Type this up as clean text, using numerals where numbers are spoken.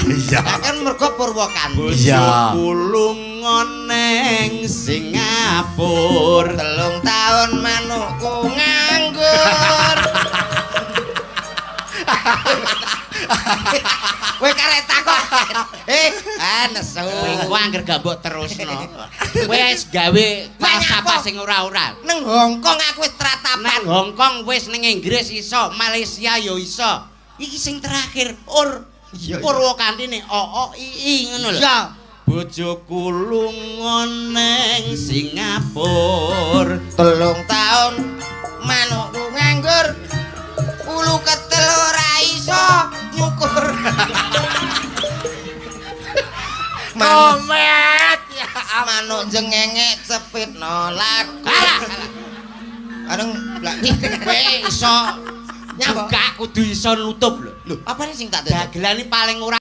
Iya. Lah kan mergo Purwakanti. Iya. Bojoku lunga neng Singapura. 3 tahun manukku nganggur. Kowe karek takok. Nesu. Kowe engko angger gak mbok terusno. Wis gawe falsafah sing ora-ora. Neng Hongkong aku wis tratapan. Nang Hongkong wis, ning Inggris iso, Malaysia yo iso. Iki sing terakhir ur. Iya, iya. Purwakantine o o i i ngono lho. Iya. Bojoku lunga neng Singapura. 3 tahun manukku nganggur. Ulu ketel ora iso nyukur. Komet ya. Manuk jengengek cepit nolak. Alah, alah. Areng lak Kowe iso Nyapa? buka kudu iso nutup lho. Lho, apane sing tak tutup? Dagelan iki paling ora